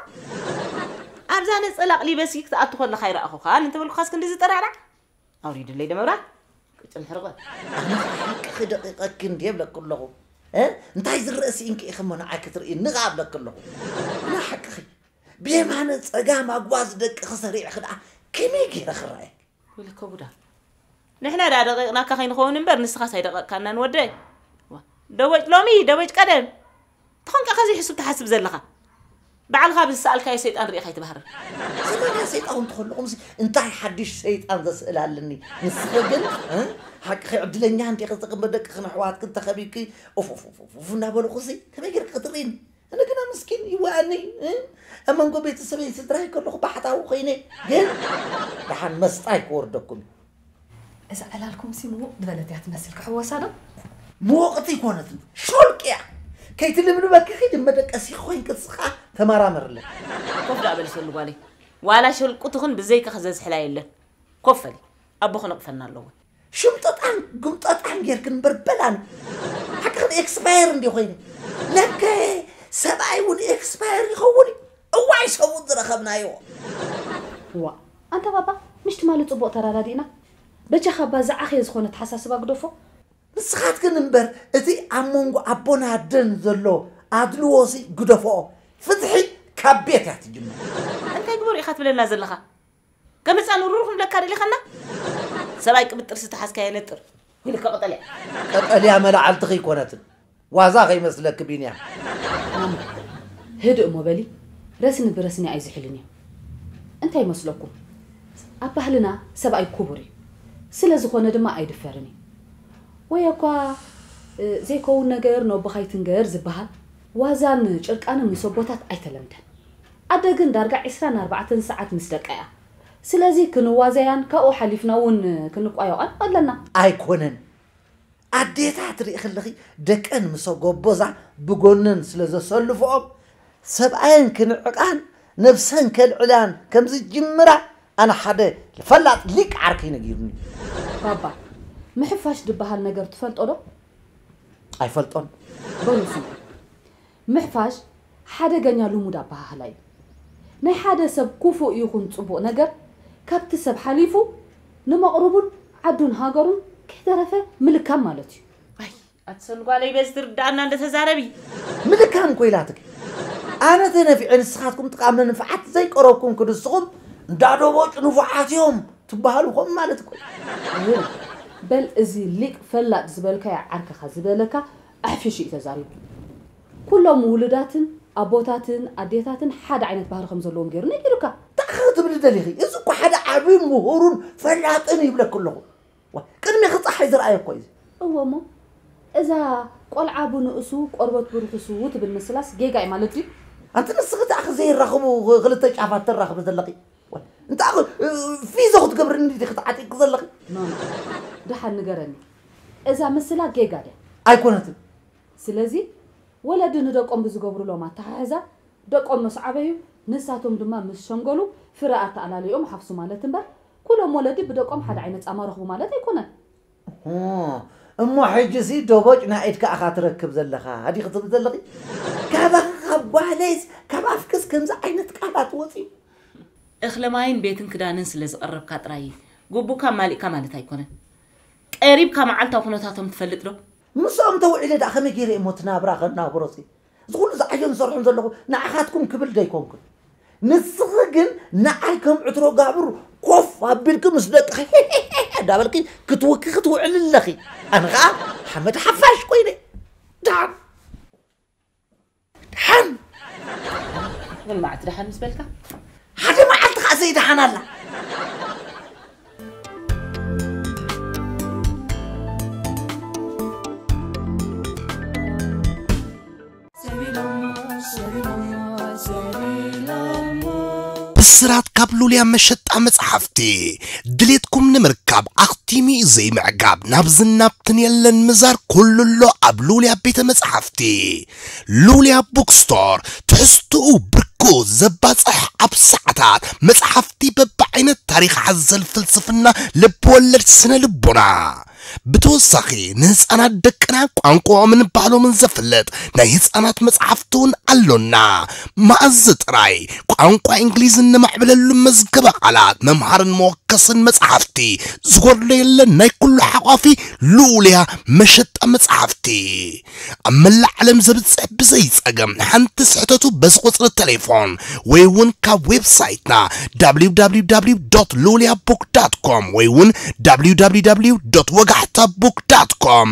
ኣብዛ ነጸላ ኣቕሊበሲ ክትኣቱ ከለኻ ይረኣኹኻ እንተበልኩኻስ ክንዲ ዝጠራዕራዕ ኣውሪድለይ ዶ መብራት? ቅጭን ሕርቐ። ኣነ ሓቂ ክደቂቐኪ እንዲ የብለኪ ኣለኹ። እ? እንታይ ዝረአ ስኢንኪ ኢኺ እሞ ንዓይ ክትርኢ ንቓ እብለኪ ኣለኹ። ንሓቅኺ ብየማነ ጸጋም ኣጓዝ ደቅኺ ሰሪዕኺ ደኣ ከመይ ገይረ ክረኣየኪ? ወይለከ ጉዳ። ንሕና ደኣ ደቂቕናካ ከይንኸውን እምበር ንስኻስ ኣይደቐቕካናን ወደይ። ዋ፣ ደቦጭ ሎሚ ደቦጭ ቀደም። ተኾንካ ከዚ ሕሱብ ትሓስብ ዘለኻ። ባዕልኻ ብዝሰኣልካዮ ሰይጣን ርኢኻ ኣይትባህርን። ሰማንያ ሰይጣን እንተኾለኹምሲ እንታይ ሓድሽ ሰይጣን ዘስእል ኣለኒ? ንስኺ ግን፣ እ? ሓቅኺ ዕድለኛ እንዲኺ፣ ዘቕምር ደቅኽን ኣሕዋትክን ተኸቢብኪ ኡፍ፣ ኡፍ፣ ኡፍ፣ ኡፍ፣ ኡፍ እናበልኹሲ ከመይ ጌርኪ ክትርእይኒ? ኣነ ግና ምስኪን ይዋኣኒ፣ እ? ኣብ መንጎ ቤተሰበይን ስድራይ ከለኹ ባሕታዊ ኮይነ፣ ግን ደሓን መስጣ ኣይክወርደኩም እዩ። እዛ ዕላልኩም ሲ ምውቕ ዝበለት እያ ትመስል፣ ክሕወሳ ዶ? ምውቕቲ ኣይኮነትን፣ ሾልቅ እያ። ከይትልብልበኪ ኺዲ መደቀሲ ኮይንኪ ንስኻ ተመራመርለይ። ኮፍ ደኣ በሊ ሰሉ ጓለይ። ዋላ ሸልቁ ትኹን ብዘይካኺ ዘዝሕላ የለን። ኮፍ በሊ። ኣቦኺ ነቕፈና ኣለዎ። ሽምጠጣን ጉምጠጣን ጌርክን በርበላን። ሓቅኽን ኤክስፓየር እንዲ ኮይኑ። ለከ ሰብኣይ እውን ኤክስፓየር ይኸውን እዩ። እዋይ ሰብኡት ዝረኸብናዮ። ዋ፣ ኣንታ ባባ፣ ምሽ ትማሊ ጽቡቕ ተረዳዲእና። በጃኻ እባ ዝዓኸየ ዝኾነ ኣተሓሳስባ ግደፎ። ንስኻትክን እምበር እቲ ኣብ መንጎ ኣቦን ኣደን ዘሎ ኣድልዎሲ ግደፎ። ፍትሒ ካብ ቤት እያ ትጅምር። እንታይ ግበሩ ኢኻ ትብለና ዘለኻ? ገመጻ ንሩር ክንብለካ ደሊኻና? ሰብኣይ ቅብጥር ዝተሓዝካ የነጥር። ኢልካ ቀጠልያ። ቀጠልያ መላዕልትኺ ኣይኮነትን። ዋዛ ከይመስለኪ ቢንያም። ማማ፣ ህድእ እሞ በሊ። ረስኒ ብረስኒ ኣይዝሕልን እዩ። እንታይ ይመስለኩም? ኣብ ባህልና ሰብኣይ ክቡር እዩ። ስለ ዝኾነ ድማ ኣይድፈርን እዩ። ወይ እኳ፣ እ፣ ዘይከውን ነገር ነቦኻ ኣይትንገር ዝበሃል፣ ዋዛን ጭርቃንን ምስ ኣቦታት ኣይተለምደን። ኣደ ግን ዳርጋ ዒስራን ኣርባዕተን ሰዓት ምስ ደቃ እያ። ስለዚ ክንዋዘያን ካብኡ ሓሊፍና እውን ክንቋየቋን ኣለና። ኣይኮነን። ኣዴታት ርኢ ከለኺ ደቀን ምስ ኣጎቦዛ ብጎነን ስለ ዘሰልፍኦም፣ ሰብኣየን ክንዕቃን ነብሰን ከልዕላን ከም ዝጅምራ ኣነ ሓደ ፈላጥ ሊቅ ዓርከይ ነጊሩኒ። ባባ፣ ምሕፋሽ ዝበሃል ነገር ትፈልጦ ዶ? ኣይፈልጦን። በሉ ስምዑ። ምሕፋሽ ሓደገኛ ልሙድ ኣበሃህላ እዩ። ናይ ሓደ ሰብ ክፉእ ይኹን ጽቡቕ ነገር ካብቲ ሰብ ሓሊፉ ንመቕርቡን ዓዱን ሃገሩን ከይተረፈ ምልካም ማለት እዩ። ኣይ፣ ኣቲ ሰሉ ጓለይ በዚ ትርድኣና እንደ ተዛረቢ። ምልካም እኮ ኢላትኪ። ኣነ ተነፊዐ ንስኻትኩም ጥቓም ንንፍዓት ዘይቀረብኩም ክንስኹም እንዳ ደቦጭ ንፉዓት እዮም ትበሃሉ ከምኡ ማለት እኮ እዩ። እህ፣ በል እዚ ሊቅ ፈላጥ ዝበልካዮ ዓርክኻ ዝበለካ ኣሕፊሹ እዩ ተዛሪቡ። ኩሎም ውሉዳትን ኣቦታትን ኣዴታትን ሓደ ዓይነት ባህሪ ከም ዘለዎም ገይሩ ነጊሩካ። እንታይ ክትብሊ ደሊኺ? እዚ እኮ ሓደ ዓብዪን ምሁሩን ፈላጥን ይብለኪ ኣለኹ። ዋ፣ ቅድሜኺ ፀሓይ ዝረኣየ እኮ እዩ። እወ እሞ፣ እዛ ቆልዓ ብንእሱ ቆርበት ብርሑሱ ትብል ምስላስ ጌጋ እዩ ማለት ድዩ? ኣንቲ ንስኺ እታ ኣኺ ዘይራኸቡ ክልተ ጫፋት ተራኽቢ ዘለኺ። ዋ፣ እንታይ ኣኺ ፊዞ ክትገብርኒ እንዲኺ ተዓጢቕኪ ዘለኺ? ኖ፣ ኖ። ደሓን ንገረኒ። እዛ ምስላ ጌጋ ድያ? ኣይኮነትን። ስለዚ ወለዲ ንደቆም ብዝገብሩሎም ኣተሓሕዛ ደቆም ምስ ዓበዩ፣ ንሳቶም ድማ ምስ ሸምገሉ ፍረ ኣተኣላልዮም ሓፍሱ ማለት እምበር፣ ኩሎም ወለዲ ብደቆም ሓደ ዓይነት ጻማ ረኽቡ ማለት ኣይኮነን። እህ፣ እሞ ሕጂሲ ደቦጭ ናይ ኢድካ ኢኻ ትረክብ ዘለኻ፣ ዲኺ ትብል ዘለኺ? ካባኺ ካብ ጓለይስ ካብ ኣፍክስ ከምዚ ዓይነት ቃላት ወፂኡ? እኽለ ማይን ቤትን ክዳንን ስለ ዝቐረብካ ጥራይ ጉቡካ ኣማሊእካ ማለት ኣይኮነን። ቀሪብካ መዓልታዊ ኩነታቶም ትፈልጥ ዶ? ምስኦም ተውዒለ ደኣ ከመይ ገይረ እሞ እቲ ናብራ ከናብሮሲ? እዚ ኩሉ ዝዓዮን ዝሰርሑን ዘለኹ ንዓኻትኩም ክብል ደይኮንኩን። ንስኺ ግን ንዓይ ከም ዕትሮ ጋብር ኮፍ ኣቢልኪ ምስ ደቅኺ እንዳበልኪ ክትውክኺ ትውዕሊ ኣለኺ። ኣነ ኸኣ ሓመድ ሓፋሽ ኮይነ። ደሓን። ደሓን። ምን መዓልቲ ደሓን ምስ በልካ? ሓደ መዓልቲ ኸኣ ዘይደሓን ኣላ። ብስራት ካብ ሉልያ መሸጣ መጽሓፍቲ ድሌትኩም ንምርካብ ኣኽቲሙ እዩ ዘይምዕጋብ። ናብዝን ናብትን የለን ምዛር፣ ኩሉ ኣሎ ኣብ ሉልያ ቤተ መጽሓፍቲ። ሉልያ ቡክስቶር፣ ትሕዝትኡ ብርኩ ዘባጽሕ፣ ኣብ ሰዓታት መጽሓፍቲ በብዓይነት፣ ታሪኽ ሓዘል፣ ፍልስፍና፣ ልብወለድ፣ ስነ ልቦና። ብተወሳኺ ንህፃናት ደቅና ቋንቋኦምን ባህሎምን ዘፍልጥ ናይ ህፃናት መፅሓፍቲ እውን ኣሎና። መኣዝ ጥራይ ቋንቋ እንግሊዝ እነማዕብለሉ መዝገበ ቃላት፣ መምሃርን መወከስን መፅሓፍቲ ዝጎድሎ የለን። ናይ ኩሉ ሓቋፊ ልኡልያ መሸጣ መፅሓፍቲ። ኣብ መላእ ዓለም ዘብጽሕ ብዘይ ጸገም ሓንቲ ስሕተቱ በዚ ቁጽሪ ቴሌፎን ወይ እውን ካብ ዌብሳይትና www.luliabook.com ወይ እውን www ወጋሕታ book.com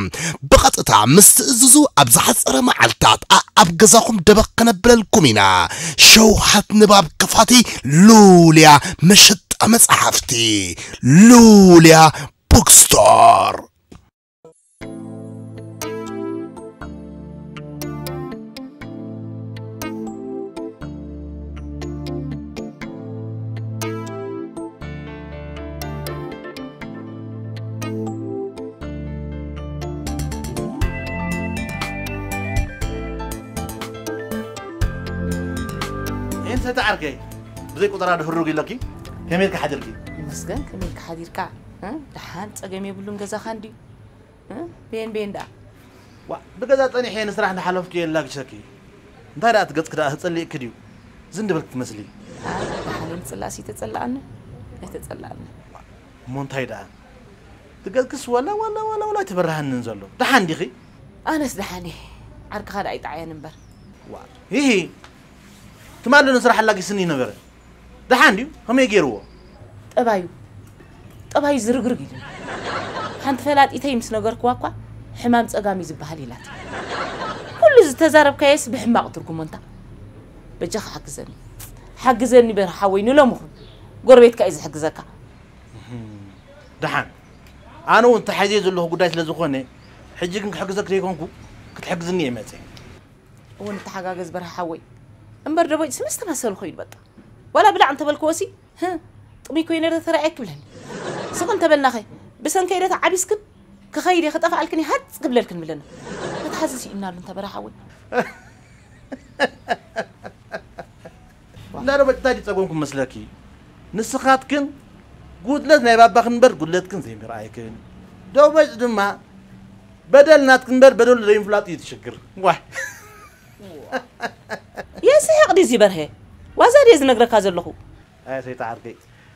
ብቐጥታ ምስ ትእዝዙ ኣብ ዝሓጸረ መዓልታት ኣኣብ ገዛኹም ደበኽ ከነብለልኩም ኢና። ሸውሃት ንባብ ክፋቲ ሉልያ መሸጣ መጽሓፍቲ ሉልያ ቡክስቶር። እንተ ዓርከይ ብዘይ ቁጠራ ድህሩግ ኢለኪ ከመይ ኢልካ ሓዲርኪ? ይመስገን ከመይ ኢልካ ሓዲርካ? እ? ደሓን ጸገም የብሉን ገዛኻ እንድዩ? እ? ቤን ቤን ደኣ? ዋ ብገዛ ጸኒሐ ንስራሕ እንዳሓለፍኩ እየ ላግሸኪ። እንታይ ደኣ እቲ ገጽኪ ደኣ ተጸሊእኪ ድዩ? ዝን ድበልኪ ትመስሊ። ኣይ ደሓን ምጽላእሲ ተጸላኣኒ ኣይተጸላኣኒ። እሞ እንታይ ደኣ? እቲ ገጽክስ ዋላ ዋላ ዋላ ዋላ ኣይተበርሃንን ዘሎ። ደሓን ዲኺ? ኣነስ ደሓን እየ። ዓርክኻ ደኣ ኣይጠዓየን እምበር። ዋ ሂሂ ትማሊ ንስራሕ ኣላጊስኒ ነበረ። ደሓን ድዩ? ከመይ ገይርዎ? ጠባዩ ጠባዩ ዝርግርግ ኢሉኒ። ሓንቲ ፈላጢተይ ምስ ነገርክዋ እኳ ሕማም ጸጋም እዩ ዝበሃል ኢላትኒ። ኩሉ ዝተዛረብካዮስ ብሕማቕ ትርጉሞ እንታ። በጃኻ ሓግዘኒ። ሓግዘኒ በርሀ ሓወይ ንሎሚ ኹን። ጎረቤትካ እዩ ዝሕግዘካ። ደሓን ኣነ እውን ተሓዝየ ዘለኹ ጉዳይ ስለ ዝኾነ ሕጂ ግን ክሕግዘክ ዘይኮንኩ ክትሕግዝኒ እየ መፅየ። እወ ንተሓጋገዝ በርሀ ሓወይ። እምበር ደቦጭ ስምስ ተመሰሉ ኮይኑ በቃ። ዋላ ብላዕ እንተበልክዎሲ፣ ህህ፣ ጥሙይ ኮይነ ዶ ተራእየኪ ብለኒ። ስቕ እንተበልናኸ፣ ብሰንከይ ዶ ተዓቢስክን? ክኸይድ እየ ክጠፍኣልክን እየ ሃጽ ክብለልክን ብለኒ። መትሓዚ ስኢንናሉ እንተ በርሀ ሓወይ። እንዳ ደቦጭ እንታይ ድዩ ጸገምኩም መስለኪ? ንስኻትክን ጉድለት ናይ ባባኽን እምበር ጉድለትክን ዘይምርኣይክን፣ ደቦጭ ድማ በደል ናትክን እምበር በደሉ ዘይምፍላጡ እዩ እቲ ሽግር። ዋይ የስሕቕ ድዩ እዚ በርሀ? ዋዛ ድየ ዝነግረካ ዘለኹ? ኣየ ሰይጣ ዓርከይ፣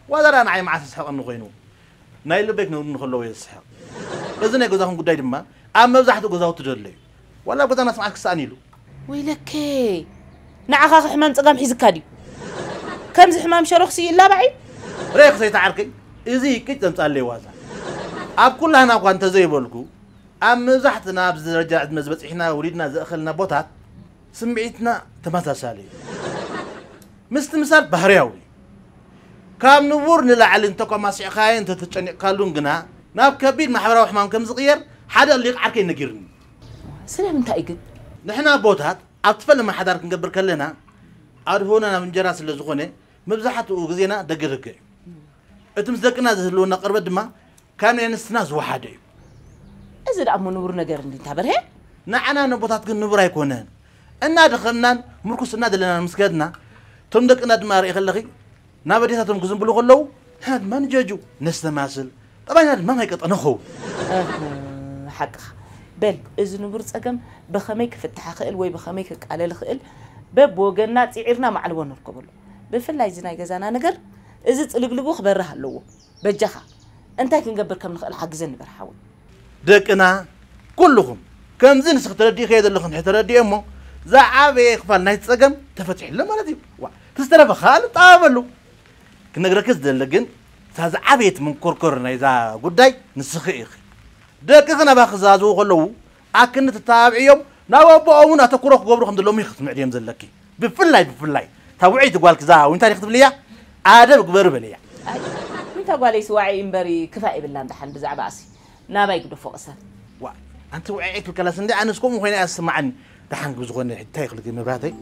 ዋዛ ደኣ ንዓይ መዓስ ዝስሕቐኒ ኮይኑ? ናይ ልበይ ክነግሩኒ ከለዉ እየ ዝስሕቕ። እዚ ናይ ገዛኹም ጉዳይ ድማ ኣብ መብዛሕትኡ ገዛውቲ ዘሎ እዩ። ዋላ ኣብ ገዛና ስምዓት ክሰኣን ኢሉ። ወይለከ ንዓኻ ከ ሕማም ጸጋም ሒዝካ ድዩ? ከምዚ ሕማም ሸሮኽሲ ይላባዕ እዩ? ርኢኺ ሰይጣ ዓርከይ፣ እዚ ቅጭ ዘምጽኣለይ ዋዛ። ኣብ ኩላህና እኳ እንተዘይበልኩ፣ ኣብ መብዛሕትና ኣብዚ ደረጃ ዕድመ ዝበጺሕና ውሪድና ዝእኸልና ኣቦታት ስምዒትና ተመሳሳሊ እዩ። ምስትምሳል ባህርያዊ እዩ። ካብ ንቡር ንላዕሊ እንተኳ ማሲዕኻዮን እንተተጨኒቕካሉን ግና ናብ ከቢድ ማሕበራዊ ሕማም ከም ዝቕየር ሓደ ሊቕ ዓርከይ ነጊሩኒ። ስለምንታይ ግን? ንሕና ኣቦታት ኣብቲ ፈለማ ሓዳር ክንገብር ከለና ኣድህቦና ናብ እንጀራ ስለ ዝኾነ መብዛሕትኡ ግዜና ደገ ደገ እዩ። እቲ ምስ ደቅና ዝህልወና ቅርበት ድማ ካብ ናይ ኣንስትና ዝወሓደ እዩ። እዚ ደኣ እሞ ንቡር ነገር እንዲ እንታ በርሄ? ንዓና ነቦታት ግን ንቡር ኣይኮነን። እናደኸምናን ምርኩስ እናደለናን ምስ ከድና፣ እቶም ደቅና ድማ ርኢ ከለኺ፣ ናብ ኣዴታቶም ክዝንብሉ ከለዉ፣ ንሕና ድማ ንጀጁ፣ ነስተማስል፣ ጠባይና ድማ ማይ ቀጠነ ክኸውን። እህ፣ ሓቅኻ። በል፣ እዚ ንቡር ጸገም ብኸመይ ክፍታሕ ይኽእል ወይ ብኸመይ ክቃለል ይኽእል፣ በብወገንና ጽዒርና ማዕልቦ ንርከበሉ። ብፍላይ እዚ ናይ ገዛና ነገር፣ እዚ ጽልግልጉ ክበርህ ኣለዎ። በጃኻ፣ እንታይ ክንገብር ከም ንኽእል ሓግዘኒ በርሀ ሓወይ። ደቅና ኩልኹም ከምዚ ንስኺ ተረዲእኸዮ ዘለኽን ሕጂ ተረዲኤ እሞ ዝዓበየ ክፋል ናይ ጸገም ተፈቲሕለ ማለት እዩ። ዋ፣ እቲ ዝተረፈ ኸኣ ንጠባበሉ። ክነግረኪ ዝደሊ ግን እታ ዝዓበየት መንኮርኮር ናይዛ ጉዳይ ንስኺ ኢኺ። ደቅኺ ናባኺ ክዘዛዘዉ ከለዉ ኣክኒ ትተባብዕዮም ናብ ኣቦኦም እውን ኣተኩሮ ክገብሩ ከም ዘለዎም ኢኺ ክትምዕድዮም ዘለኪ። ብፍላይ ብፍላይ እታ ውዕይቲ ጓልኪ እዛ ዊንታ ዲኺ ትብልያ ኣደብ ግበሪ በልያ። ኣይ፣ ዊንታ ጓለይ ስዋዒ እምበሪ ክፋእ ይብላን ደሓን ብዛዕባ ኣሲ ናባይ ግደፎ ቅሰን። ዋ፣ ኣንቲ ውዕዒ ክልከላስ እንዲ ኣነስ ከምኡ ኮይነ እያ ዝስማዓኒ። ደሓን ብዝኾነ እንታይ ክልጊ መብራህተይ።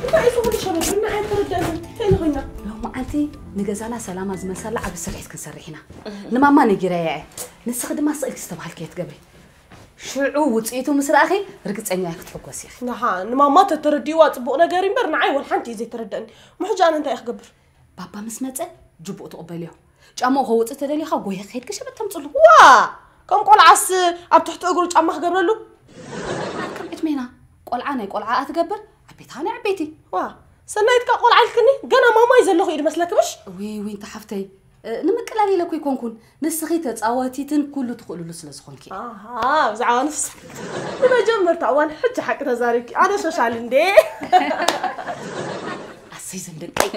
እንታይ እዩ ዝኾነ ሸበብ? እና ኣይተረዳእን። እንታይ ኢሉ ኮይና? ሎማዓንቲ ንገዛና ሰላማ ዝመልሳላ ዓቢ ስርሒት ክንሰርሕ ኢና። ንማማ ነጊረያ እየ። ንስኺ ድማ ስቕ ኢልኪ ዝተባሃልክዮ ትገብሪ። ሽዑ ውፅኢቱ ምስ ረኣኺ ርግፀኛ እየ ክትሕጎሲ ኢኺ። ንሓ ንማማ ተተረዲእዋ ፅቡቕ ነገር እዩ እምበር ንዓይ ወላ ሓንቲ እዩ ዘይተረደእኒ። እሞ ሕጂ ኣነ እንታይ እየ ክገብር? ባባ ምስ መፀ ጅቡኡ ትቕበልዮ። ጫማኡ ከውፅእ ተደሊኻ ጎየ ክሄድኪ ሸበጥ ተምፅሉ። ዋ! ከም ቆልዓስ ኣብ ትሕቲ እግሩ ጫማ ክገብረሉ? ከም ዕድሜና ቆልዓ ናይ ቆልዓ ትገብር ዓበይታ ናይ ዓበይቲ። ዋ! ሰናይትካ ቆልዓ ኢልክኒ ገና ማማይ ዘለኹ እዩ ድመስለኪ ምሽ? ውይ ዊንታ ሓፍተይ፣ ንምቅላል ኢለ እኮ ኣይኮንኩን። ንስኺ ተፃወቲትን ኩሉ ትኽእልሉ ስለ ዝኾንኪ። ኣሃ ብዛዕባ ንፍስ ንመጀመርታ እዋን ሕጂ ሓቂ ተዛሪብኪ። ኣነ ሶሻል እንዴ? ኣሰይ ዘን ደቀይ።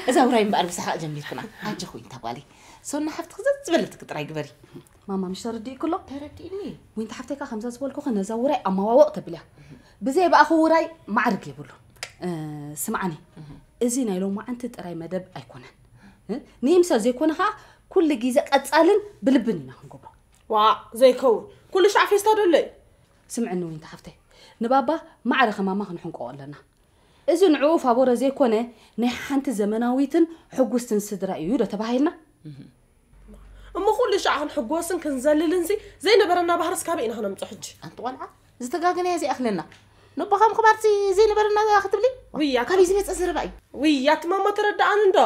እዛ ውራይ እምበኣር ብሳሓቕ ጀሚርክና። ኣጆኺ ዊንታ ጓለይ። ሶና ሓፍትኺ ዘዝበለትኪ ጥራይ ግበሪ። ማማ ምሽ ተረዲእኪ ኣሎ? ተረዲእኒ። ዊንታ ሓፍተይ ከኣ ከምዛ ዝበልኩኺ ነዛ ውራይ ኣመዋወቕ ተብልያ። ብዘይ ብኣኺ ውራይ ማዕርግ የብሉን። ስምዓኒ፣ እዚ ናይ ሎማዓንቲ ጥራይ መደብ ኣይኮነን። ንኢምሰል ዘይኮነ ከኣ ኩሉ ግዜ ቀጻልን ብልብን ኢና ክንገብሮ። ዋእ ዘይከውን ኩሉ ሻዕ ፌስታ ዶ ኣሎ እዩ? ስምዕኒ ዊንታ ሓፍተይ፣ ንባባ ማዕረ ከማማ ክንሕንቆ ኣለና። እዚ ንዕኡ ፋቦረ ዘይኮነ ናይ ሓንቲ ዘመናዊትን ሕጉስትን ስድራ እዩ ዶ ተባሂልና? እሞ ኩሉ ሻዕ ክንሕጎስን ክንዘልልን ሲ ዘይነበረና ባህርስ ካበይ ኢና ክነምጾ ሕጂ? ኣንቲ ቆልዓ ዝተጋገናዮ ዘይኣኽለና። ነቦኻ ምኽባርሲ ዘይነበረና ክትብሊ? ውይ ኣቲ ካበይ ዝመጸ ዘረባ እዩ? ውይ ኣቲ ማማ ተረድኣኒ እንዶ።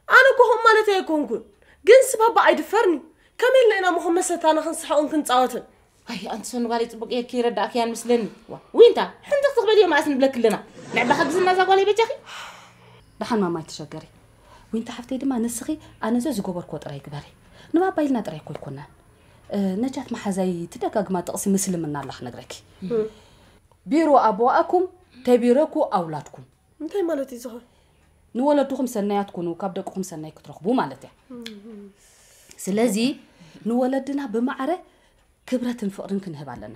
ኣነ እኮ ከምኡ ማለተይ ኣይኮንኩን። ግን ስባባ ኣይድፈርን እዩ። ከመይ ኢልና ኢና እሞ ከም መሰታና ክንስሕቕን ክንጻወትን? ኣይ ኣንቲ ሰኑ ጓለይ ጽቡቕ ጌርኪ ይረዳእክያን ምስለኒ። ዋ ዊንታ ሕንትኽቲ ክበልዮ መኣስ ንብለኪ ኣለና። ንዕባ ሓግዝና እዛ ጓለይ በጃኺ። ደሓን ማማ ኣይትሸገሪ። ዊንታ ሓፍተይ ድማ ንስኺ ኣነ ዘዝገበርክዎ ጥራይ ግበሪ። ንባባ ኢልና ጥራይ እኮ ኣይኮናን። ነጃት መሓዛይ ትደጋግማ ጥቕሲ ምስልምና ኣላ ክነግረኪ። ቢሩ ኣበዋእኩም ተቢረኩ ኣውላድኩም። እንታይ ማለት እዩ ዝኾን? ንወለድኹም ሰናያት ኩኑ ካብ ደቅኹም ሰናይ ክትረኽቡ ማለት እያ። ስለዚ ንወለድና ብማዕረ ክብረትን ፍቕርን ክንህብ ኣለና።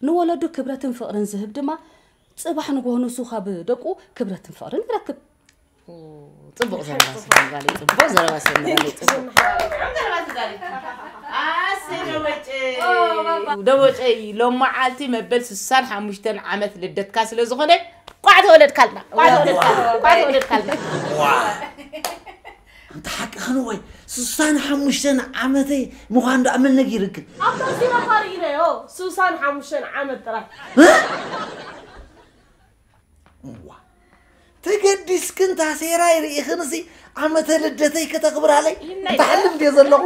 ንወለዱ ክብረትን ፍቕርን ዝህብ ድማ ጽባሕ ንግሆ ንሱ ካብ ደቁ ክብረትን ፍቕርን ይረክብ። ጽቡቕ ዘረባ ሰኒ ጓለይ፣ ጽቡቕ ዘረባ ሰኒ ጓለይ፣ ጽቡቕ። ኣሰይ ደቦጨይ፣ ደቦጨይ ሎማዓልቲ መበል ስሳን ሓሙሽተን ዓመት ልደትካ ስለ ዝኾነ ቋዕ ተወለድካልና፣ ቋዕ ተወለድካልና፣ ቋዕ ተወለድካልና። ኣንታ ሓቅኽን ወይ ስሳን ሓሙሽተን ዓመተይ ምዃን ዶ ኣመል ነጊርክን? ኣብታ ሲራፋ ርኢለዮ ስሳን ሓሙሽተን ዓመት ጥራይ። እዋ ተገዲስክን ታሴራይ ርኢኽንሲ ዓመተ ልደተይ ከተኽብራለይ ይናይ። እንተሓልም ድየ ዘለኹ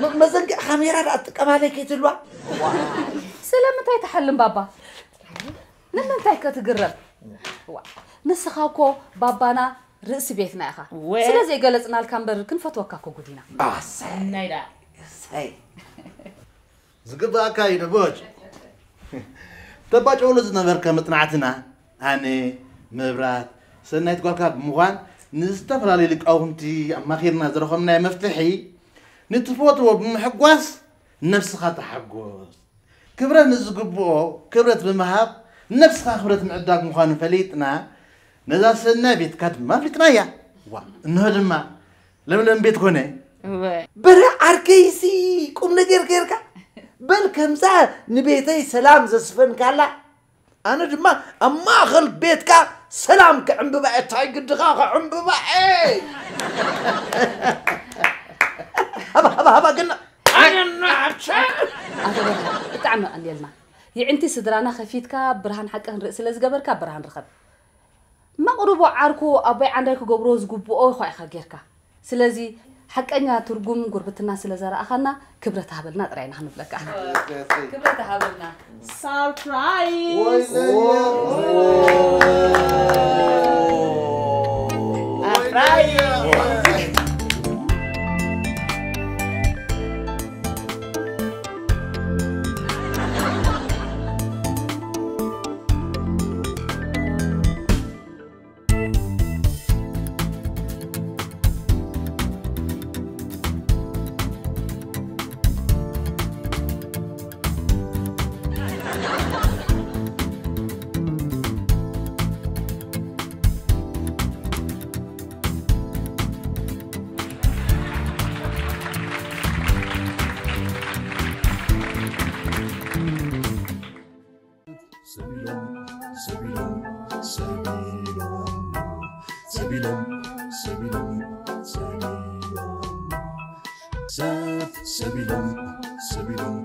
መ- መዘንግዕ ካሜራ ደኣ ትጥቀማለይ ከይትልዋ ስለምንታይ ትሓልም ባባ? ንምንታይ ከ ትግረም? ዋ፣ ንስኻ እኮ ባባና ርእሲ ቤትና ኢኻ። ወ- ስለ ዘይገለጽናልካ እምበር ክንፈትወካ እኮ ጉድ ኢና። ኣሰይ ናይ ደኣ ሰይ ዝግባኣካ እዩ ደቦጭ። ተባጭወሉ ዝነበርከ መጽናዕትና ኣነ፣ መብራት፣ ሰናይት ጓልካ ብምዃን ንዝተፈላለዩ ሊቃውንቲ ኣማኺርና ዝረኸብናዮ መፍትሒ ንትፈትዎ ብምሕጓስ ነብስኻ ተሓጎስ። ክብረት ንዝግብኦ ክብረት ብምሃብ ነብስኻ ክብረት ምዕዳግ ምዃኑ ፈሊጥና ነዛ ሰናይ ቤትካ ድማ ኣፍሊጥናያ። ዋ እንሆ ድማ ለምለም ቤት ኮነ። ወይ በረ ዓርከይሲ ቁም ነገር ጌርካ በል ከምዛ ንቤተይ ሰላም ዘስፈንካላ ኣነ ድማ ኣብ ማእኸል ቤትካ ሰላም ክዕምብባ እየ። እንታይ ግድኻ ክዕምብባ እየ? ሃባ ሃባ ሃባ ግን ኣነናቸ ኣቶ በርሃ ብጣዕሚ ቀንየልና። ይዕንቲ ስድራና ከፊትካ ብርሃን ሓቂ ክንርኢ ስለ ዝገበርካ ብርሃን ርኸብ። መቕርቦ ዓርኩ ኣቦይ ዓንዳይ ክገብሮ ዝግብኦ ኳ ኢኻ ጌርካ። ስለዚ ሓቀኛ ትርጉም ጉርብትና ስለ ዘረኣኻና ክብረት ሃበልና ጥራይ ኢና ክንብለካ። ክብረት ሃበልና። Surprise! Sebilom, sebilom, sebilom, sebilom, sebilom, sebilom. Sat, sebilom, sebilom,